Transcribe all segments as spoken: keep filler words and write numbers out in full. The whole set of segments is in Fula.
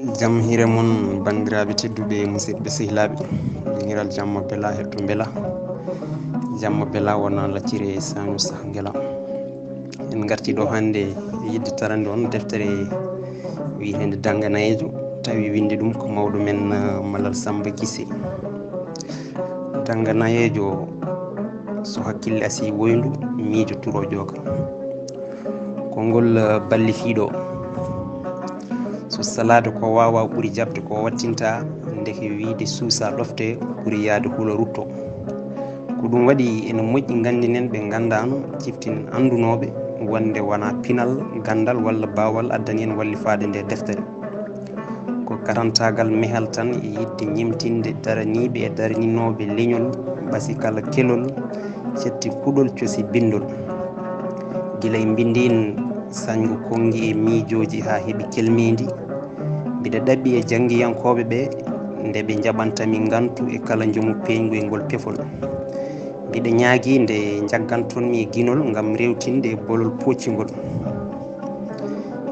Jam hiire mon, banndiraaɓe tedduɓe, musidɓe sehilaaɓe. Leñiral jamma bela, hetto mbela. Jamma bela wona laccire e sañu sah ngela. En ngarti ɗo hannde e yiɗde tarande on deftere wiyeteende Dannga Nayeejo, tawi winndi ɗum ko mawɗo men, eh, Malal Samba Gise. Dannga Nayeejo, so hakkille asii woyndu, miijo turo jooka. Konngol, eh, ballifiiɗo. So salaade ko waawaa ɓuri jaɓde ko wattinta, ndeke wiyde suusa ɗofte ɓuri yahde hula rutto. Ko ɗum waɗi ene moƴƴi nganndinen ɓe nganndaano, ciftinen anndunooɓe wonde wonaa pinal, ganndal walla baawal addani en wallifaade nde deftere. Ko karantaagal mehal tan e yiɗde ñemtinde daraniiɓe e daraninooɓe leñol, ɓasi kala kelol, cetti kuɗol, cosi binndol. Gila e mbinndiin sañngo konngi e miijooji haa heɓi kelmeendi, mbiɗa ɗaɓɓi e janngiyankooɓe ɓe nde ɓe njaɓanta mi ngantu e kala njomu peeñgu e ngol pefol. Mbiɗa ñaagii nde njagganton mi e ginol ngam rewtinde e bolol pooccingol.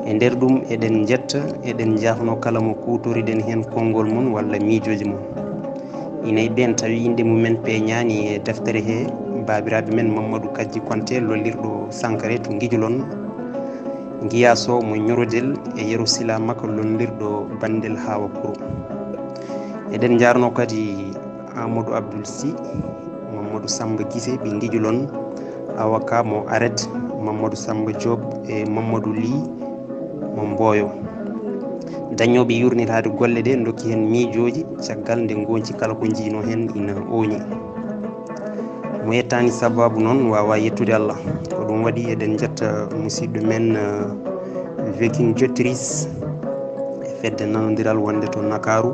E nder ɗum, eɗen njetta, eɗen njaafnoo kala mo kuutoriɗen heen konngol mum walla miijooji mum. Ine ɓeen tawi innde mumen peeñaani e deftere he, baabiraaɓe men Mamadou Kajji Konte, lollirɗo Sankare to Ngijulon, Ngiyaa Sow mo Ñorodel e Yero Sila Maka, lollirɗo Banndel Hawa Kuro. Eɗen njaarnoo kadi Amadou Abdoul Sy, Mamadou Samba Gise ɓe Ngijulon, Awaka mo Aret, Mamadou Samba Diop e Mamadou Ly mo Mboyo. Dañooɓe yuurnitaade golle ɗe ndokki heen miijooji, caggal nde ngonci kala ko njiynoo heen ina ooñi. Mo yettaani sabaabu noon waawaa yettude Allah. Ko ɗum waɗi eɗen njetta musiɗɗo men, eh, Viking Jotris e fedde nanondiral wonde to Ndakaaru,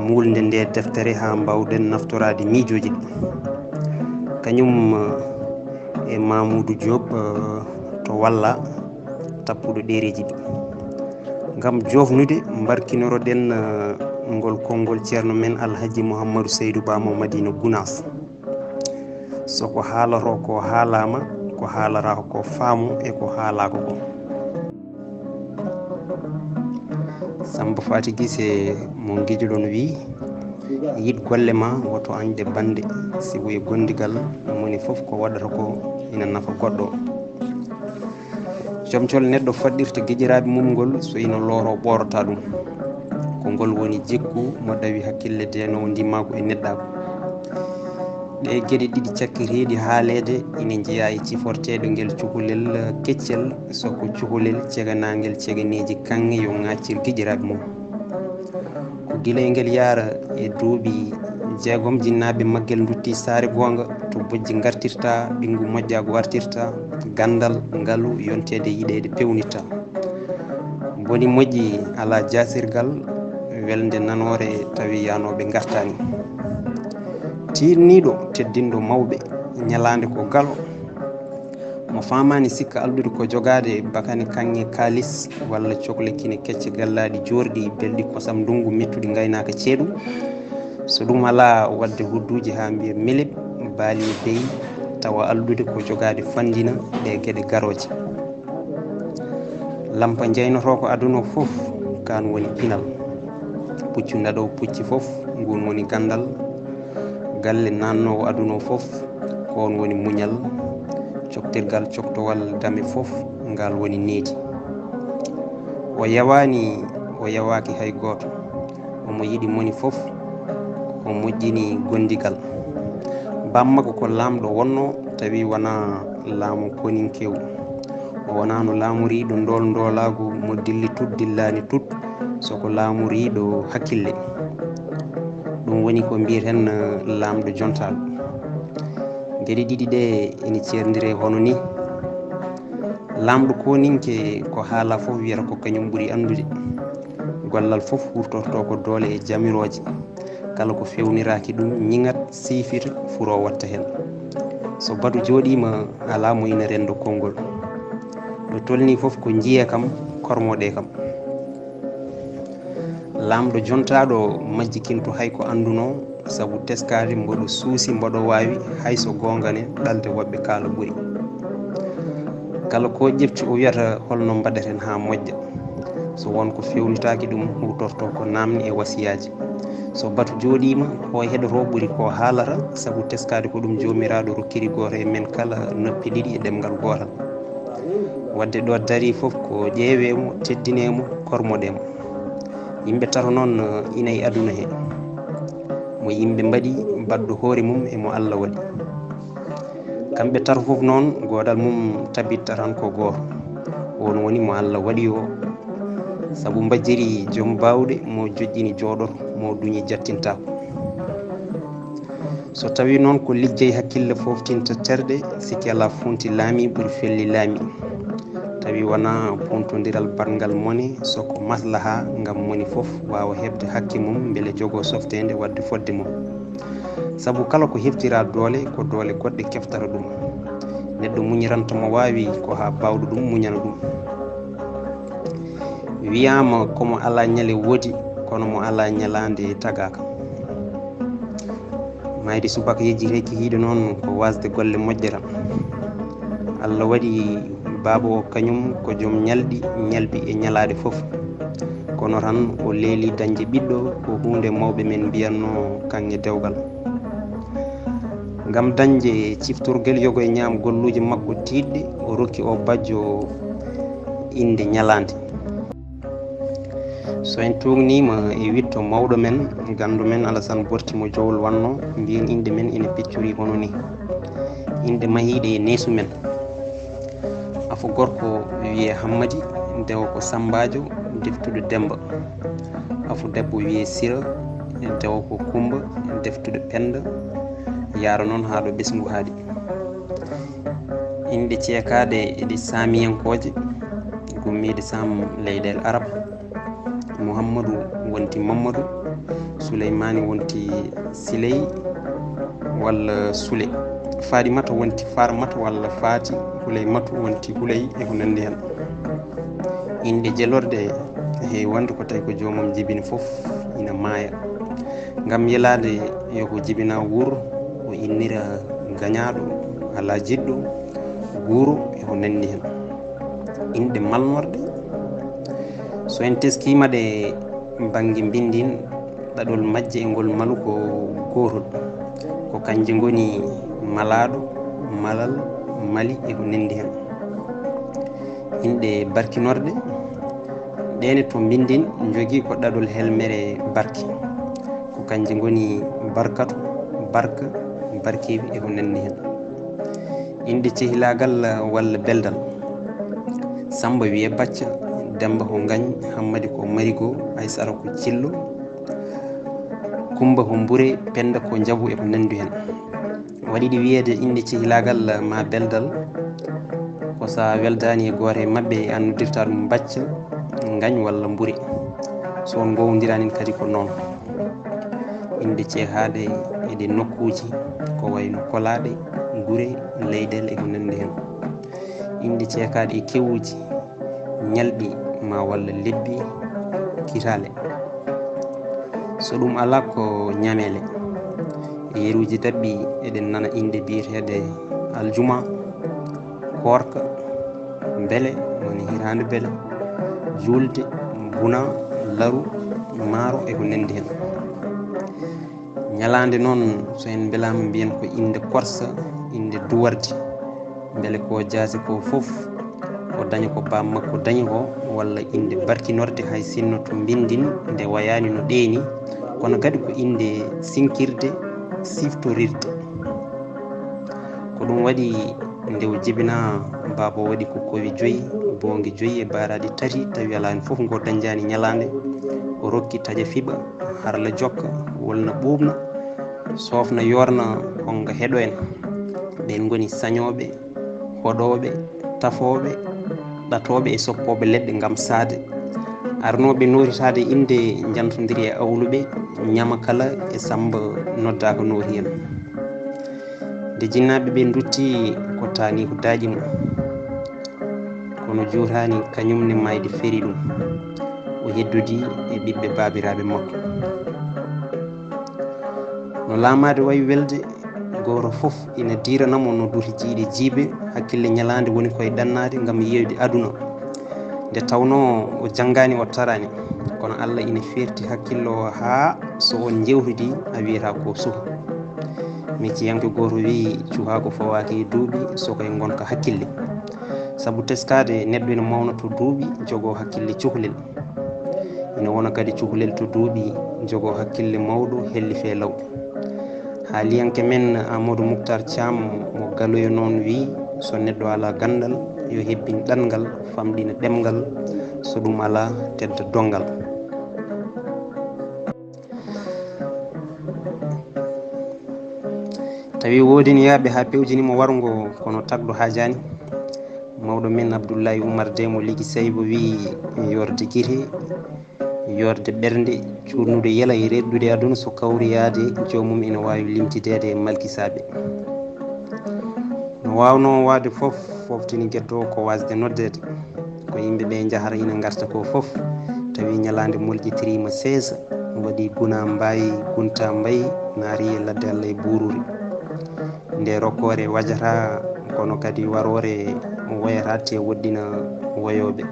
muulde nde deftere haa mbaawɗen naftoraade miijooji ɗi. Kañum, eh, e Mamoudou Diop, eh, to Walla, tappuɗo ɗereeji ɗi. Ngam joofnude, mbarkinoroɗen, eh, ngol konngol ceerno men Alhaji Mouhamadou Seydou Ba mo Madina Gounass. So ko haaloroo ko haalaama, ko haaloroo ko faamu e ko haalaaka ko. Samba Fati Gise mo Ngijulon wi, yiɗ golle ma woto añde bannde, sibu e gondigal moni fof ko waɗata ko ina nafa goɗɗo. Comcol neɗɗo faɗɗirta gijiraaɓe mum ngol so ina looro ɓoorata ɗum. Ko ngol woni jikku mo ɗawi hakkille deenoowo ndimaagu e neɗɗaagu. Ɗee geɗe ɗiɗi cakkitiiɗe haaleede ina njeyaa e ciforteeɗo ngel cukalel keccel, so ko cukalel ceganaangel ceganeeji kaŋŋe yo ŋaaccir gijiraaɓe mum. Ko gila e ngel yahra e duuɓi jeegom jinnaaɓe maggel nduttii saare goonga, to bojji ngartirta, ɓinngu moƴƴaagu artirta, ganndal, ngalu, yonteede, yiɗeede, peewnitta. Boni moƴƴi alaa jaasirgal, welde nanoore tawi yahnooɓe ngartaani. Tiiɗniiɗo, teddinɗo mawɓe, ñalaande ko galo. Mo faamaani sikka alɗude ko jogaade bakane kaŋŋe kaalis walla cokle kine kecce gallaaɗi joorɗi, belɗi kosam ndunngu, mettuɗi ngaynaaka ceeɗu. So ɗum alaa, waɗde hudduuji haa mbiya meleb, baali e beyi, tawa alɗude ko jogaade fanndina ɗee geɗe garooje. Lampa njeynotoo ko aduna o fof, kaan woni pinal. Puccu ndaɗo pucci fof, nguun woni ganndal. Galle naannoowo aduna o fof, ko oon woni muñal. Coktirgal coktowal dame fof, ngaal woni needi. O yawaani, o yawaaki hay gooto. Omo yiɗi moni fof, o moƴƴini gondigal. Bammakko ko laamɗo wonnoo, tawi wonaa laamu koninkeewu. O wonaano laamoriiɗo ndool ndoolaagu mo dilli tut, dillaani tut, so ko laamoriiɗo hakkille. Ɗum woni ko mbiyeten, eh, laamɗo jontaaɗo. Geɗe ɗiɗi ɗe ene ceerndire hono ni. Laamɗo koninke ko haala fof wiyata ko kañum ɓuri anndude. Gollal fof hurtorto ko doole e jamirooje. Kala ko fewniraaki ɗum ñiŋat, siifita, furo watta heen. So batu jooɗiima, alaa mo ina renndo konngol. Ɗo tolnii fof ko njiyee kam, kormoɗee kam. Laamɗo jontaaɗo majjikinto hay ko anndunoo, sabu teskaade mboɗo suusi, mboɗo waawi, hay so goonga ne, ɗalde woɓɓe kaala ɓuri. Kala ko ƴefti o wiyata holno mbaɗaten haa moƴƴa. So won ko fewnitaaki ɗum, huutorto ko naamne e wasiyaaji. So batu jooɗiima, ko heɗoto ɓuri ko haalata, sabu teskaade ko ɗum Joomiraaɗo rokkiri gooto e men kala noppi ɗiɗi e ɗemngal gootal. Waɗde ɗo darii fof ko ƴeewee mo, teddinee mo, kormoɗee mo. Yimɓe tato noon ina e aduna he. Mo yimɓe mbaɗi baɗɗo hoore mum e mo Alla waɗi. Kamɓe tato fof noon, goodal mum tabitta tan ko gooto. Oon woni mo Alla waɗi o, sabu mbajjiri joom baawɗe, mo joƴƴini jooɗoto, mo duñi jattintaako. So tawii noon ko liggey hakkille fooftinta terɗe, sikki alaa funti laami ɓuri felli laami. Tawi wonaa puntondiral barngal mone, so ko maslaha ngam moni fof waawa heɓde hakke mum, mbele jogoo softeende waɗde fodde mum. Sabu kala ko heftira doole, ko doole goɗɗe keftata ɗum. Neɗɗo muñiranta mo waawi ko haa baawɗo ɗum muñana ɗum. Wiyaama ko mo alaa ñale woodi, kono mo alaa ñalaande tagaaka. Maayde subaka yejjitee kihiiɗe noon ko waasde golle moƴƴe tan. Alla waɗi baaba o kañum ko joom ñalɗi, ñalbi e ñalaaɗe fof. Kono tan o leeli dañde ɓiɗɗo ko huunde mawɓe men mbiyatnoo kaŋŋe dewgal. Ngam dañde ciftorgel yogo e ñaam golluuje makko tiiɗɗe, o rokki o bajjo innde ñalaande. So en tuugniima e wiɗto mawɗo men, ganndo men Alasan Borti mo Jowol wannoo, mbiyen innde men ina peccori hono ni. Innde mahiiɗe e neesu men. Afo gorko wiyee Hammadi, dewo ko Sammbaajo, deftuɗo Demmba. Afo debbo wiyee Sira, dewo ko Kummba, deftuɗo Pennda, yaara noon haa ɗo ɓesngu haaɗi. Inɗe ceekaaɗe e ɗe saamiyankooje, gummiiɗe Saam leyɗeele Arab. Muhammadu wonti Mammadu, Suleymaani wonti Siley walla Sule, Faaɗimata wonti Faarmata walla Faati, Huleymatu wonti Huley e ko nanndi heen. Inɗe jelorɗe he wonde ko tawi ko joomum jibini fof ina maaya. Ngam yelaade yo ko jibina wuur, o innira gañaaɗo, alaa jiɗɗo, guuro e ko nanndi heen. Inɗe malnorɗe, so en teskiima ɗe bannge mbinndin, ɗaɗol majje e ngol malu ko gootol. Ko kannje ngoni malaaɗo, malal, mali e ko nanndi heen. Inɗe barkinorɗe, ɗeene to mbinndin njogii ko ɗaɗol helmere barki. Ko kannje ngoni barkatu, barka, barkeewi e ko nanndi heen. Inɗe cehilaagal walla beldal. Sammba wiyee Bacca, Demmba ko Ngañ, Hammadi ko Marigo, Aysara ko Cillo, Kummba ko Mbure, Pennda ko Njabu e ko nanndi heen. Waɗi ɗi wiyeede inɗe cehilaagal maa beldal, ko so a weldaani e gooto e maɓɓe, a noddirta ɗum Bacca, Ngañ walla Mbure. So on ngoowondiraani kadi ko noon. Inɗe ceehaaɗe e ɗe nokkuuji, ko wayno kolaaɗe, gure, leyɗeele e ko nanndi heen. Inɗe ceekaaɗe e kewuuji, ñalɗi maa walla lebbi, kitaale. So ɗum alaa ko ñameele. E yeruuji daɓɓi eɗen nana inɗe biyeteeɗe aljuma, koorka, mbele, woni hitaande mbele, juulde, buna, laru, maaro e ko nanndi heen. Ñalaande noon, so en mbelaama mbiyen ko innde korsa, innde duwardi. Mbele ko jaasi ko fof, o daña ko baam makko dañi ko, walla innde barkinorɗe hay sinno to mbinndin nde wayaani no ɗeeni, kono kadi ko innde sinkirde, siftorirde. Ko ɗum waɗi nde o jibinaa, baaba waɗi ko kowi joyi, boongi joyi e baaraaɗi tati, tawi alaa heen fof ngo dañjaani ñalaande. O rokki taƴa fiɓa, harla jokka, wolna ɓuuɓna, soofna yoorna, on nga heɗo en. Ɓeen ngoni sañooɓe, hoɗooɓe, tafooɓe, ɗatooɓe e soppooɓe leɗɗe ngam saade. Arnooɓe nootitaade innde njantondirii e awluɓe, ñama kala e Sammba noddaaka nooti en. Nde jinnaaɓe ɓe ndutti ko taani ko daaƴi mo. Kono juutaani kañum ne maayde feri ɗum. O heddodii e ɓiɓɓe baabiraaɓe makko. No laamaade wayi welde, gooto fof ina diirana mo no duti jiyɗe jiibe, hakkille ñalaande woni koye ɗannaade ngam yeeyde aduna. Nde tawnoo o janngaani, o taraani, kono Allah ina feerti hakkillo o haa so on njeewtidii a wiyata ko suka. Mecciyanke gooto wiyi, cuhaa ko fawaaki e duuɓi, sokay ngonka hakkille. Sabu teskaade neɗɗo ina mawna to duuɓi, jogoo hakkille cukalel. Ina wona kadi cukalel to duuɓi, jogoo hakkille mawɗo, hellifee law. Haaliyanke men Amadou Mouctar Thiam mo Galoyo noon wiyi, so neɗɗo alaa ganndal, yo hebbin ɗanngal, famɗina ɗemngal, so ɗum alaa, tedda donngal. Tawi woodiniyaaɓe haa pewjini mo warngo, kono tagɗo haajaani. Mawɗo men Abdoulaye Oumar Demo Ligi Saybo wiyi, yorde gite, yorde ɓernde, cuurnude yela e reɗɗude aduna so kawriyaade joomum ina waawi limtideede e malkisaaɓe. No waawnoo waade fof, foftini geddo ko waasde noddeede. Ko yimɓe ɓe njahata ina ngarta ko fof, tawi ñalaande moljitiriima seesa, waɗi guna mbayi, gunta mbayi, naari e ladde Allah e buururi. Nde rokkoore wajata, kono kadi waroore woyata te woɗɗina woyooɓe.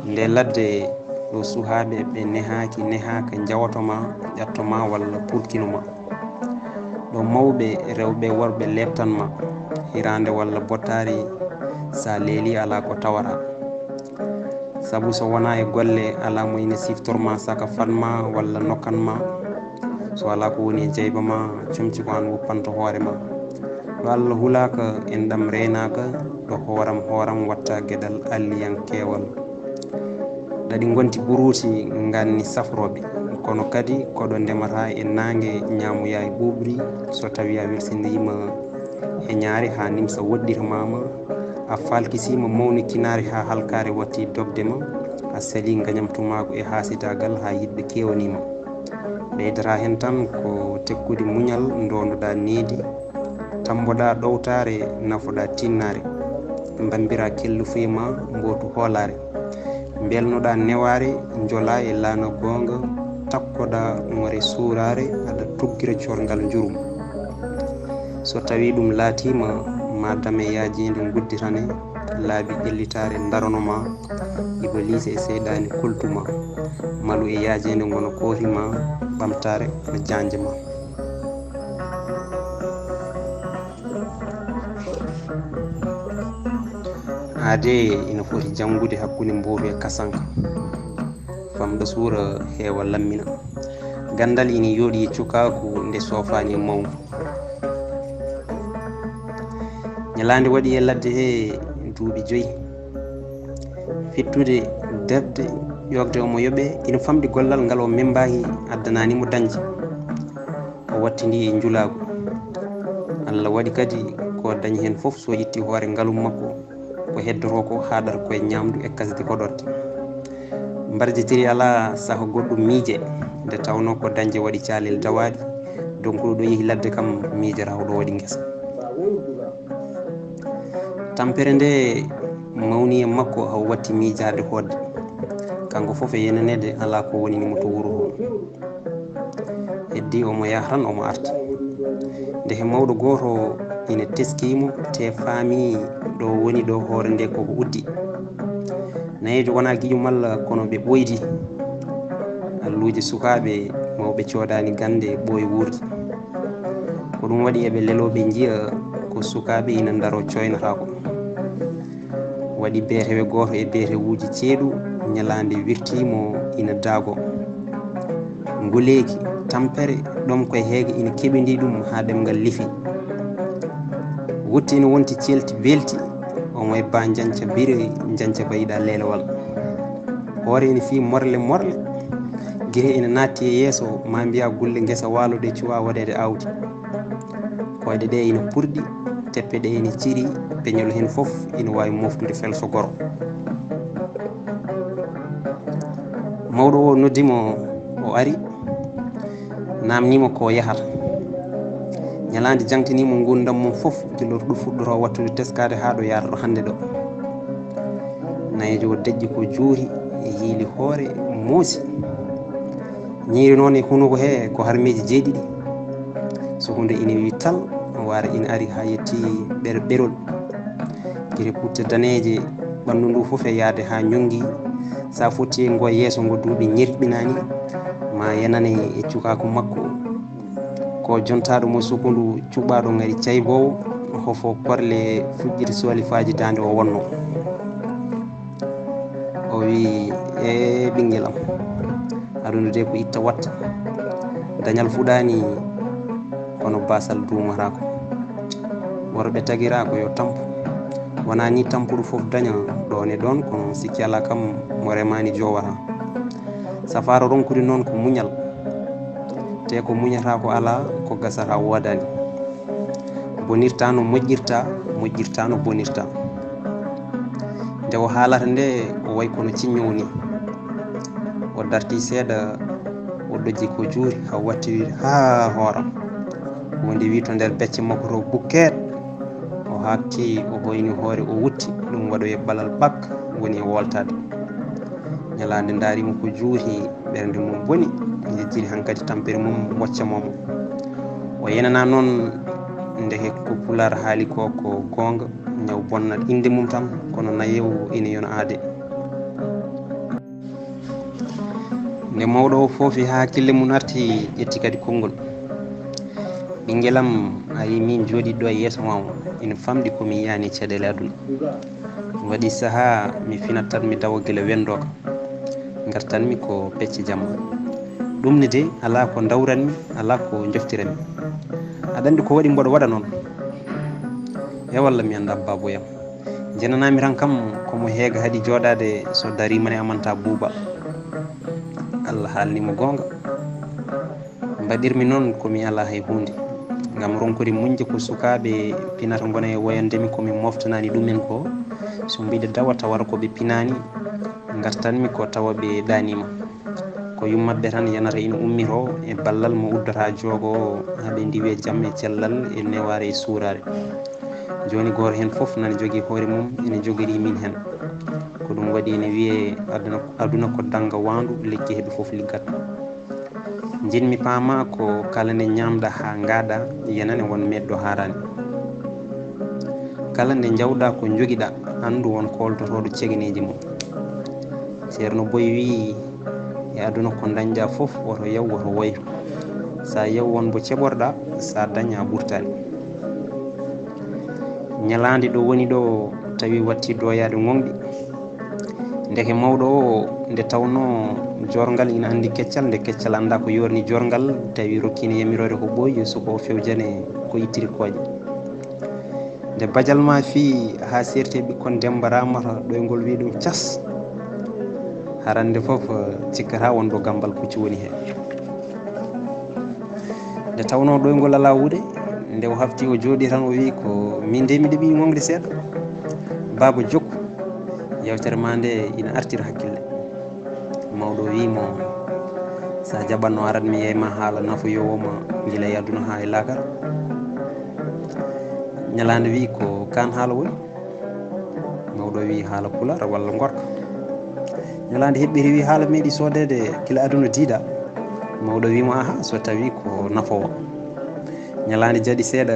Nde ladde ɗo suhaaɓe ɓe nehaaki, nehaaka njawoto ma, ƴatto ma walla pulkino ma. Ɗo mawɓe rewɓe worɓe leeptan ma, hiraande walla bottaari, sa leeli alaa ko tawata. Sabu so wonaa e golle, alaa mo ina siftor ma saka fat ma walla nokkan ma. So alaa ko woni e jayba ma, comci ko aan woppanto hoore ma. Ɗo Allah hulaaka, en ɗam reenaaka, ɗo hooram hooram watta geɗal alliyankeewal. Ɗaɗi ngonti buruuti nganni safrooɓe, kono kadi koɗo ndemata e naange ñaamoya e ɓuuɓri, so tawi a welsindiima e ñaare haa nimsa woɗɗirmaama, a falkisiima mawnikinaare haa halkaare watti dogde ma, a salii ngañamtumaagu e haasidaagal haa yiɗɓe keewanii ma. Ɓeydata heen tan ko tekkude muñal, ndondoɗaa needi, tammboɗaa ɗowtaare, nafoɗaa tinnaare, mbambiraa kellufuye ma, mbootu hoolaare. Mbelnoɗaa newaare, njolaa e laana goonga, takkoɗaa ŋore suuraare, aɗa tuggira corngal njurum. So tawii ɗum laatiima ma dame yaajeende ngudditane, laabi ƴellitaare ndarano ma, Ibiliisa e seyɗaani koltu ma, malu e yaajeende ngona koori ma, ɓamtaare no jaanje ma. Aadee ina foti janngude hakkunde mbootu e kasanka, famɗa suura heewa lammina. Ganndal ina yooɗi e cukaaku nde soofaani e mawngu. Ñalaande waɗi e ladde he duuɓi joyi. Fittude, darde, ƴoogde omo yoɓee, ina famɗi gollal ngal o memmbaaki addanaani mo dañde. O wattindii e njulaagu. Allah waɗi kadi ko dañi heen fof so itti hoore ngalum makko, ko heddotoo ko haaɗata ko e ñaamdu e kasdi hoɗorde. Mbarjitiri alaa saha goɗɗum miije, nde tawnoo ko dañde waɗi caalel dawaaɗi, donkuɗo ɗo yehi ladde kam miijata ko ɗo waɗi ngesa. Tampere nde mawni e makko, haw watti miijaade hoɗde. Kanko fof e yenaneede alaa ko wonini mo to wuro to. Heddii omo yaha tan omo arta. Nde he mawɗo gooto ina teskii mo, te faami ɗo woni ɗo hoore nde koko uddi. Nayeejo wonaa giƴo malla kono ɓe ɓooydi. Alluuje sukaaɓe mawɓe coodaani gannde ɓooy wuurdi. Ko ɗum waɗi eɓe leloo ɓe njiya ko sukaaɓe ina ndaroo cooynataako. Waɗi beetewe gooto e beetewuuji ceeɗu, ñalaande wirtii mo ina daago. Nguleeki, tampere, ɗom koye heege ina keɓindii ɗum haa ɗemngal lifi. Wutte ina wonti celti beelti, omo e ba njanca biri, njanca ba yiɗa leelewal. Hoore ina fii morle morle, gite ina naatti e yeeso, ma mbiya gulle ngesa waalo ɗe cuwa waɗeede aawdi. Koyɗe ɗe ina purɗi, teppe ɗe ina ciri, peñol heen fof ina waawi moftude felso goro. Mawɗo o noddi mo, o ari, naamnii mo ko yahata. Ñalaande jaŋtinii mo nguurndam mum fof, gila ɗo fuɗɗotoo wattude teskaade haa ɗo yaata ɗo hannde ɗo. Nayeejo o deƴƴi ko juuri, e yiili hoore, moosi. Ñiiri noon e hunuko he ko harmeeji jeeɗiɗi. So huunde ina wi tal, waara ina ari haa yetti ɓer-, ɓerol. Gite putte daneeje Ɓanndu ndu fof e yahde haa ñonngi. So a fotti e ngo yeeso ngo duuɓi ñerɓinaani, ma yenane e cukaaku makko. Ko jontaaɗo mo sukundu cuɓaaɗo ngari cayboowo, hofo korle fuɗɗiti soolifaaji daande o wonno. O wi, "E ɓinngel am, aduna de ko itta watta. Dañal fuɗaani kono baasal duumataako. Worɓe tagiraa ko yo tampu. Wonaa ni tampuɗo fof daña ɗoon e ɗoon, kono sikki alaa kam mo remaani jowata. Safaara ronkude noon ko muñal. Te ko muñata ko alaa, ko gasata woodaani." Bonirta no moƴƴirta, moƴƴirta no bonirta. Nde o haalata nde, o wayi kono ciññoowo ni. O darti seeɗa, o ɗojji ko juuri, haa wattiri haa hooram. Huunde wi to nder becce makko to bukkeet. O haakti, o hoyni hoore, o wutti, ɗum waɗoyi balal ɓak, woni e woltaade. Ñalaande ndaari mo ko juuti, ɓernde mum boni, jejjiri hankadi tampere mum wocca mo. O yenana noon, ndeke ko Pulaar haali ko, ko goonga, ñaw bonnat innde mum tan, kono nayewu ina yona aade. Nde mawɗo o foofi haa hakkille mum arti, ƴetti kadi konngol. "Ɓinngel am, a yii min jooɗiiɗo e yeeso ma o, ina famɗi ko mi yiyaani caɗeele aduna. Waɗi sahaa mi finat tan mi dawa gila wenndooka. Ngartanmi ko pecce jamma. Ɗum ne de alaa ko ndawranmi, alaa ko njoftiranmi. Aɗa anndi ko waɗi mboɗo waɗa noon? E walla mi anndaa baaboyam. Njenanaami tan kam ko mo heega haɗi jooɗaade so dariima ne amanta buuba." Allah haalni mo goonga. Mbaɗirmi noon ko mi alaa hay huunde. Ngam ronkude muñde ko sukaaɓe pinata ngona e woyande mi ko mi moftanaani ɗumen ko. So mbiɗa dawa tawata ko ɓe pinaani, ngartanmi ko tawa ɓe ɗaaniima. Ko yummaɓɓe tan yanata ina ummitoo e ballal mo uddata joogo o, haa ɓe ndiwi e jam e cellal e newaare e suuraare. Jooni gooto heen fof nana jogii hoore mum, ina jogori min heen. Ko ɗum waɗi ina wiyee aduna, aduna ko dannga waandu, lekki heɓe fof liggat. Njiɗmi paama ko kala nde ñaamɗa haa ngaaɗa, yenane won meeɗɗo haaraani. Kala nde njawɗa ko njogiɗa, anndu won kooltotooɗo cegeneeji mum. Ceerno Boy wii, e aduna ko ndañɗa fof, woto yaw, woto woyru. Sa yaw won mbo ceɓorɗa, sa dañ a ɓurtaani. Ñalaande ɗo woni ɗo, tawi watti doyaade ŋoŋɗi. Ndeke mawɗo o, nde tawnoo joorngal ina anndi keccal, nde keccal anndaa ko yoorni joorngal, tawi rokkiino yamiroore ko ɓooyi, yo suka o fewjane ko ittiri kooƴe. Nde bajal ma fii haa seerti e ɓikkon Demmba Raamata, ɗoyngol wii ɗum cas. Harande fof, eh, cikkataa won ɗo gammbal puccu woni heen. Nde tawnoo ɗoyngol alaa wuude, nde o hafti o jooɗii tan o wii, "Ko min de miɗo ɓii ŋoŋde seeɗa." "Baaba, jokku, yewtere ma nde ina artira hakkille." Mawɗo wii mo, "Sa jaɓatno arat mi yeey ma haala nafoyoowo ma gila e aduna haa e laakara." Ñalaande wii, "Ko kaan haala woni?" Mawɗo wii, "Haala pulaar walla ngorka." Ñalaande heɓɓiti wii, "Haala meeɗi soodeede gila aduna diida." Mawɗo wii mo, "Aha, so tawi ko nafoowo." Ñalaande jaɗi seeɗa,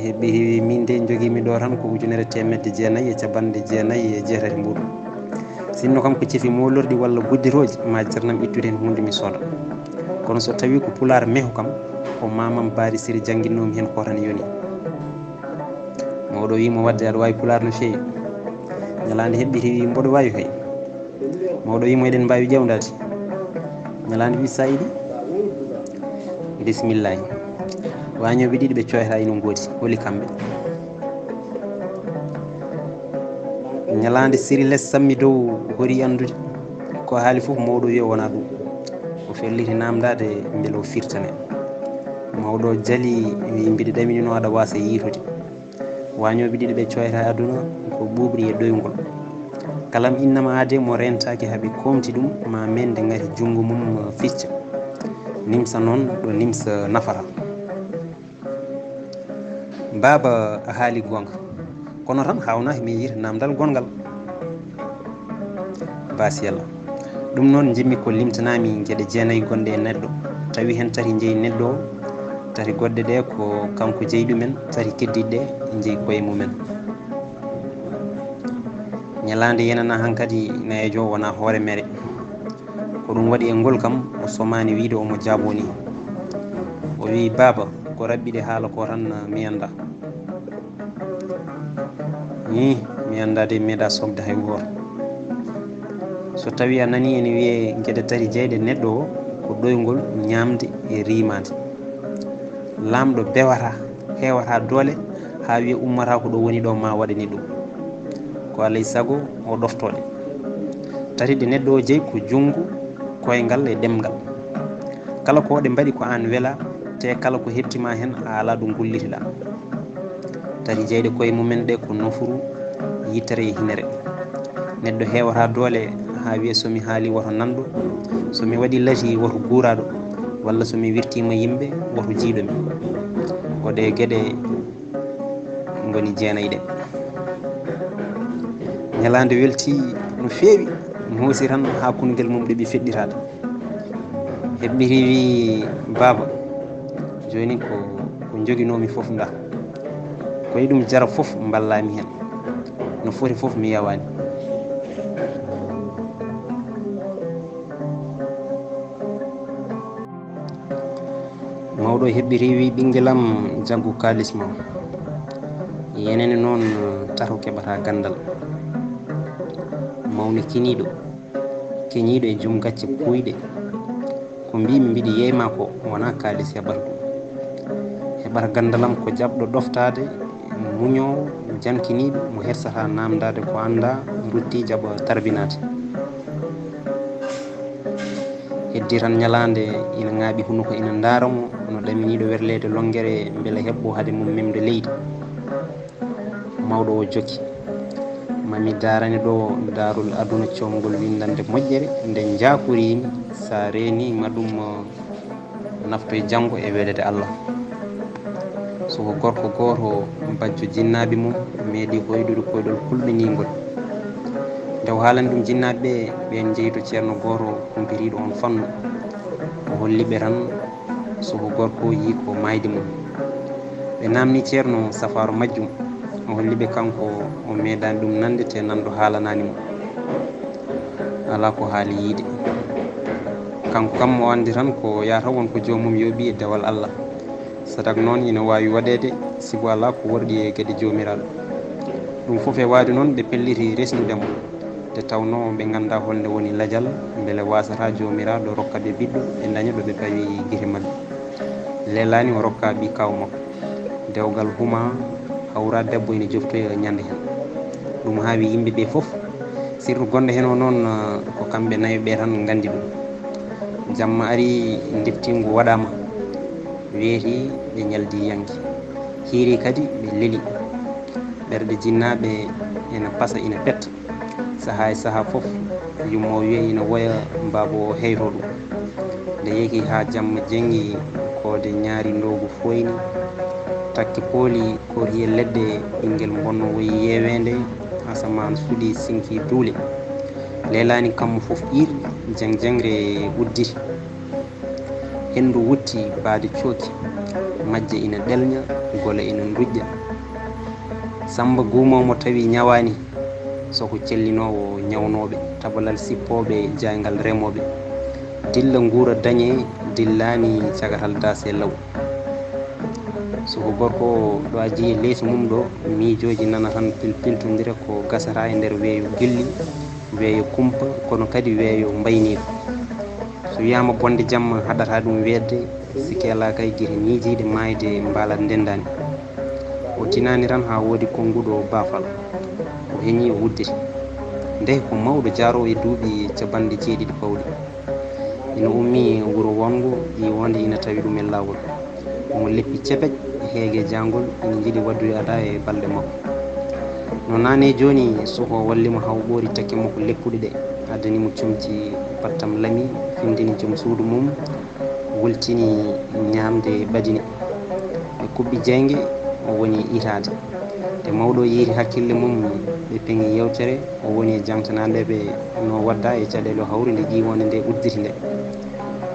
heɓɓiti wii, "Min de njogiimi ɗo tan ko ujunere teemedde jeenayi e capanɗe jeenayi e jeetati mbuuɗu. Sinno kam ko cefi moolorɗi walla gudditooji, ma jarnam ittude heen huunde mi sooda. Kono so tawi ko pulaar meho kam, ko mamam Baari Siri jannginnoomi heen ko tan yoni." Mawɗo wii mo, "Wadde aɗa waawi pulaar no feewi." Ñalaande heɓɓiti wii, "Mboɗo waawi kay." Mawɗo wii mo, "Eɗen mbaawi ƴeewdaade." Ñalaande wii, "Sa yiɗi, bisimillahi." Waañooɓe ɗiɗi ɓe coyata ina ngoodi, holi kamɓe? Ñalaande Siri Les sammi dow, hori anndude ko haali fof, mawɗo wii o wonaa ɗum. O felliti naamndaade mbele o firtane. Mawɗo jali, wii, "Mbiɗa ɗaminino aɗa waasa yiitude. Waañooɓe ɗiɗo ɓe coyata e aduna ko ɓuuɓri e ɗoyngol. Kala mo innama aade mo rentaaki haa ɓe koomti ɗum, ma mende ngati junngo mum ficca. Nimsa noon ɗo nimsa nafata." "Baaba, a haali goonga. Kono tan haawnaaki mi yiita naamndal gonngal." Baasi Yalla. "Ɗum noon njiɗmi ko limtanaa-mi geɗe jeenayi gonɗe e neɗɗo, tawi heen tati njeyi neɗɗo o, tati goɗɗe ɗe ko kanko jeyi ɗumen, tati keddiiɗe ɗe njeyi koye mumen." Ñalaande yenana hankadi nayeejo wona hoore mere. Ko ɗum waɗi e ngol kam o somaani wiide omo jaaboo nii. O wii, "Baaba, ko raɓɓiɗe haala ko tan mi anndaa." "Ih, mi anndaa de, mi meeɗaa soomde hay gooto." So tawii a nanii ene wiyee geɗe tati jeyɗe neɗɗo o, ko ɗoyngol, ñaamde e riimaade. Laamɗo bewataa, heewataa doole haa wiya ummataa ko ɗo woni ɗo maa waɗani ɗum. Ko alaa e sago o ɗoftoo ɗe. Tati ɗe neɗɗo o jeyi ko junngo, koyngal e ɗemngal. Kala ko ɗe mbaɗi ko aan welaa, te kala ko heɓti ma heen a alaa ɗo ngullitiɗaa. Tati jeyɗe koye mumen ɗe ko nofru, yitere e hinere. Neɗɗo heewataa doole haa wiya so mi haalii woto nanɗo, so mi waɗii lati woto guuraaɗo, walla so mi wirtiima yimɓe woto jiiɗo mi. Ko ɗe geɗe ngoni jeenay ɗe. Ñalaande welti no feewi, mi hoosi tan haa kunngel mum ɗeɓi feɗɗitaade. Heɓɓitii wii, "Baaba, jooni ko, ko njoginoomi fof ndaa. Ko e ɗum jara fof mballaa mi heen. No foti fof mi yawaani." Mawɗo heɓɓitii wii, "Ɓinngel am, jaggu kaalis ma. Yenene noon, tato keɓataa ganndal." Mawni kiniiɗo, keñiiɗo e jom gacce puuyɗe. Ko mbiimi mbiɗi yeey ma ko wonaa kaalis heɓata ɗum. Heɓata ganndal am ko jaɓɗo ɗoftaade, muñoowo, jankiniiɗo, mo hersataa naamndaade ko anndaa, rutti jaɓa tarbinaade. Heddii tan ñalaande ina ŋaaɓi hunuko ina ndaara mo, hono ɗaminiiɗo werleede lonngere mbele heɓɓo hade mum memde leydi. Mawɗo o jokki, "Ma mi daarane ɗo daarol aduna coomgol winndande moƴƴere, nde njaakoriimi, so a reenii ma ɗum naftoy janngo e weleede Allah." Suka gorko gooto, bajjo jinnaaɓe mum, meeɗi hoyɗude koyɗol kulɓiniingol. Nde o haalani ɗum jinnaaɓe ɓe, ɓeen njehi to ceerno gooto humpitiiɗo oon fannu. O holli ɓe tan suka gorko o yii ko maayde mum. Ɓe naamni ceerno safaaro majjum. O holli ɓe kanko o meeɗaani ɗum nande te nanɗo haalanaani mo. Alaa ko haali yiide. Kanko kam o anndi tan ko yahata won ko joomum yooɓi e dewal Allah. Sadak noon ina waawi waɗeede, sibu alaa ko worɗi e geɗe Joomiraaɗo. Ɗum fof e waawde noon, ɓe pelliti resnude mo, nde tawnoo ɓe nganndaa holnde woni lajal, mbele waasataa Joomiraaɗo rokka ɓe ɓiɗɗo, ɓe ndaña ɗo ɓe pawi gite maɓɓe. Leelaani o rokka ɓii kaaw makko. Dewgal huma, hawra debbo ina joftoya ñande heen. Ɗum haawi yimɓe ɓe fof. Sirru gonɗo heen o noon, ko kamɓe nayo ɓe tan nganndi ɗum. Jamma ari, ndeftingu waɗaama. Weeti, ɓe ñaldi yanki. Hiiri kadi, ɓe leli. Ɓerɗe jinnaaɓe ina pasa, ina petta. Sahaa e sahaa fof, yumma o wiya ina woya baaba o heyto ɗum. Nde yehi haa jamma jenngi, koode ñaari ndoogu fooyni. Takke pooli, kooriye leɗɗe, ɓinngel mbonno woyi yeeweende, asamaan suɗi, sinki duule. Leelaani kammu fof iirɗi, jeng-jengre udditi. Henndu wutti baade cooki, majje ina ɗelña, gole ina ndujja. Sammba guumoowo mo tawi ñawaani, soko cellinoowo ñawnooɓe, tabalal sippooɓe jaayngal remooɓe. Dilla nguura dañee, dillaani cagatal daase law. Soko gorko o ɗo a jii e leeso mum ɗo, miijooji nana tan pilpiltondira ko gasata e nder weeyo gilli, weeyo kumpa, kono kadi weeyo mbayniiko. So wiyaama bonde jamma haɗata ɗum weeɗde, sikke alaa kay gite miijiiɗe maayde mbaalat ndenndaani. O tinaani tan haa woodi konnguɗo baafal. O heñii o udditi. Nde ko mawɗo jaaroowo e duuɓi capanɗe jeeɗiɗi pawɗi. Ina ummii wuro wonngo, ƴiiwoonde ina tawi ɗum e laawol. Omo leppi cepec, heege jaangol, ina njiɗi waɗdude adaa e balɗe makko. No naane jooni, soko walli mo haa o ɓoori takke makko leppuɗe ɗe, addani mo comci pattam lami, findini joom suudu mum, wultini ñaamde ɓadini. Ɓe kuɓɓi jeynge, o woni itaade. Nde mawɗo o yiiti hakkille mum, ɓe peŋi yeewtere, o woni e jaŋtanaade ɓe no waɗda e caɗeele o hawri nde ƴiiwoonde nde udditi nde.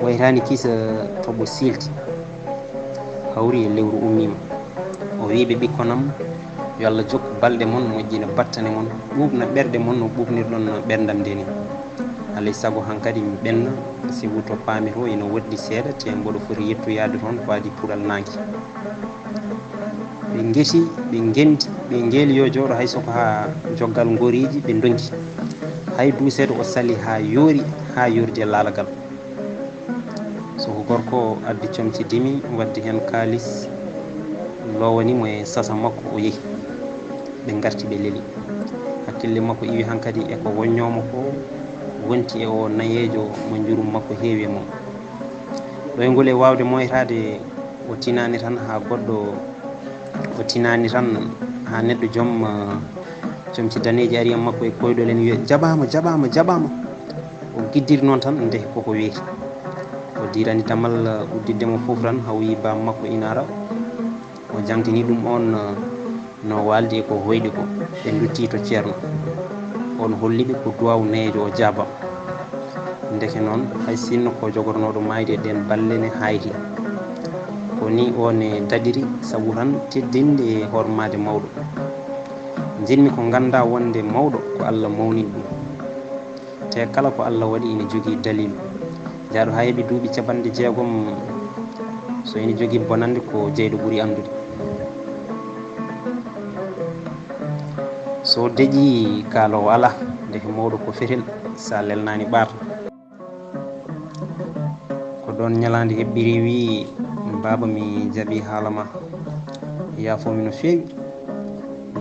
Waytaani kisa toɓo siilti, hawri e lewru ummiima. O wii ɓe, "Ɓikkon am, Yo Allah jokku balɗe mon, moƴƴina battane mon, ɓuuɓna ɓerɗe mon no ɓuuɓnirɗon ɓerndam nde ni. Alay sago hankadi mi ɓenna, sibu to paami to ina woɗɗi seeɗa, te mboɗo foti yettoyaade toon ko adii puɗal naange. Ɓe ngeti, ɓe ngendi, ɓe ngeeli yo jooɗo hay so ko haa joggal ngoriiji ɓe ndonki. Hay duuseede o sali haa yoori, haa yoordi e laalagal. So ko gorko addi comci dimi, waddi heen kaalis, lowani mo e sasa makko, o yehi. Ɓe ngarti, ɓe leli. Hakkille makko iwi hankadi e ko wonnoo mo ko, wonti e o nayeejo mo njurum makko heewi e mum. Ɗoyngol e waawde moytaade, o tinaani tan haa goɗɗo, o tinaani tan haa neɗɗo joom, ah, comci daneeji ari e makko e koyɗol en wiya, "Jaɓaama, jaɓaama, jaɓaama." O giddiri noon tan, nde koko weeti. O diirani damal udditde mo fof tan, hawyi baam makko ina ara. O jangtini ɗum oon, eh, no waaldi e ko hoyɗi ko. Ɓe nduttii to ceerno. Oon holli ɓe ko duwaaw nayeejo o jaabaa. Ndeke noon, hay sinno ko jogornooɗo maayde e ɗeen balle ne haayti. Ko nii o ne daɗiri, sabu tan teddinde e hormaade mawɗo. Njiɗmi ko nganndaa wonde mawɗo ko Allah mawnini ɗum. Te kala ko Allah waɗi ina jogii daliilu. Jaaɗo haa heɓi duuɓi capanɗe jeegom, so ina jogii bonannde, ko jeyɗo ɓuri anndude. So deƴii, kaaloowo alaa, ndeke mawɗo ko fetel, so a lelnaani ɓaata. Ko ɗoon ñalaande heɓɓiri, wii, "Baaba, mi jaɓii haala ma. Yaafo mi no feewi.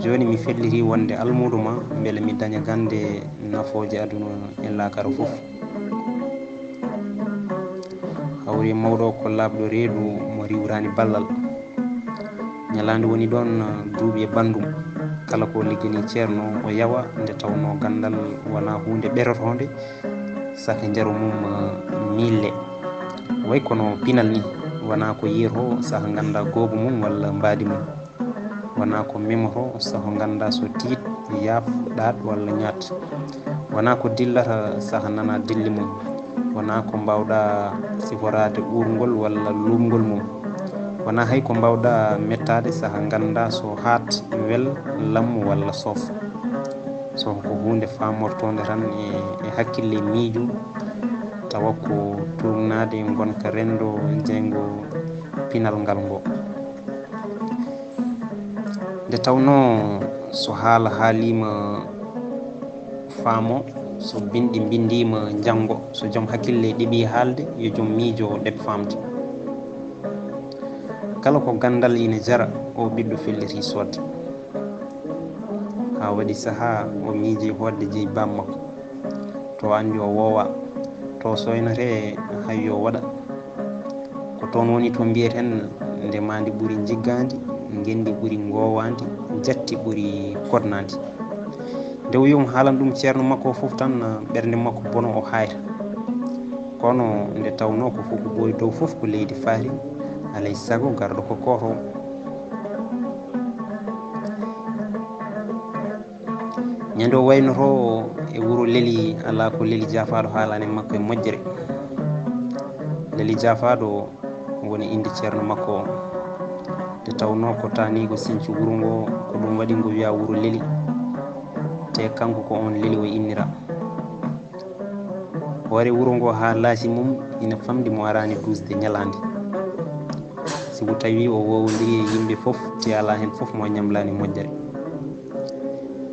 Jooni mi felliti wonde almuudo ma, mbele mi daña gannde nafooje aduna e laakara fof." Hawri mawɗo ko laaɓɗo reedu mo riiwraani ballal. Ñalaande woni ɗoon, duuɓi e banndum. Kala ko ligganii ceerno o yawa, nde tawnoo ganndal wonaa huunde ɓerotoonde, saka njaru mum, eh, miille. Way kono pinal ni, wonaa ko yiyetoo saka nganndaa goobu mum walla mbaadi mum. Wonaa ko memotoo saka nganndaa so tiit, yaaɓ, ɗaaɗ walla ñaat. Wonaa ko dillata saka nanaa dilli mum. Wonaa ko mbaawɗaa siforaade uurngol walla luuɓngol mum. Wonaa hay ko mbaawɗaa mettaade saka nganndaa so haat, wel, lammu walla soof. So ko huunde faamortoonde tan e, e hakkille miijo, tawa ko tuugnaade ngonka renndo jeyngo pinal ngal ngo. Nde tawnoo so haala haaliima faamo, so binndi mbinndiima njanngo, so joom hakkille ɗeɓii haalde, yo joom miijo ɗeɓ faamde. Kala ko ganndal ina jara, o ɓiɗɗo felliti soodde. Haa waɗi sahaa o miijii hootde jeyi baam makko. To anndi o woowaa, to sooynatee hay yo waɗa. Ko toon woni to mbiyeten nde maandi ɓuri njiggaandi, ngenndi ɓuri ngoowaandi, jatti ɓuri koɗnaandi. Nde o wiyi omo haalan ɗum ceerno makko o fof tan, ɓernde makko bono o haayta. Kono nde tawnoo ko fof ko ɓooyi dow fof ko leydi faati, alay sago garɗo ko gooto. Ñande o waynotoo e wuro Leli, alaa ko Leli Jaafaaɗo haalani makko e moƴƴere. Leli Jaafaaɗo woni innde ceerno makko o. Nde tawnoo ko taaniigo sinci wuro ngo, ko ɗum waɗi ngo wiyaa wuro Leli. Te kanko ko oon Leli o innira. Hoore wuro ngo haa laasi mum ina famɗi mo araani duusde ñalaande. Sibu tawi o woowondiri e yimɓe fof, te alaa heen fof mo ñamlaani moƴƴere.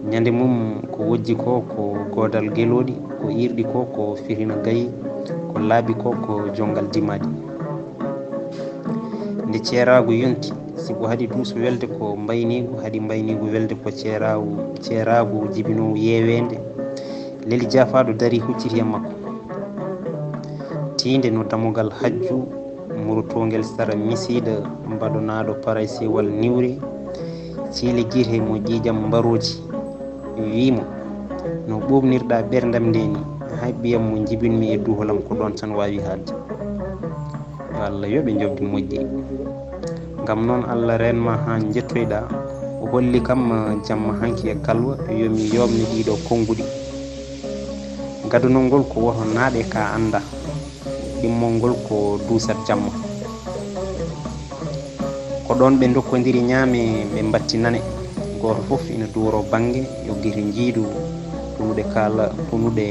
Ñande mum ko wojji ko, ko goodal gelooɗi, ko iirɗi ko, ko firina gayi, ko laaɓi ko, ko jonngal dimaaɗi. Nde ceeraagu yonti, sibu haɗi duus welde ko mbayniigu, haɗi mbayniigu welde ko ceeraagu, ceeraagu jibinoowu yeeweende. Leli Jaafaaɗo darii hucciti e makko. Tiinde no damogal hajju, murotoongel sara misiida, mbaɗonaaɗo paraysewal niwre, ciile gite mo ƴiiƴam mbarooji, wii mo, "No ɓuuɓnirɗaa ɓerndam nde ni, hay ɓiyam mo njibinmi e duholam ko ɗoon tan waawi haalde." Yo Allah yoɓe njoɓdi moƴƴi. Ngam noon Allah reen ma haa njettoyɗaa, o holli kam jamma hanki e kalwa, yo mi yooɓne ɗiɗo konnguɗi. Gadunol ngol ko woto naaɗe ka annda, ɗimmol ngol ko duusat jamma. Ko ɗoon ɓe ndokkondiri ñaame, ɓe mbatti nane. Gooto fof ina duworo bannge, yo gite njiidu, konuɗe kaala, konuɗe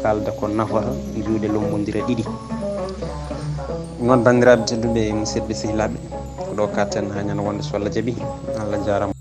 kaalda ko nafata, juuɗe lombondira ɗiɗi. Noon, banndiraaɓe tedduɓe, musidɓe sehilaaɓe, ko ɗo katten haa ñande wonde, so Allah jaɓi. Allah jaaraama.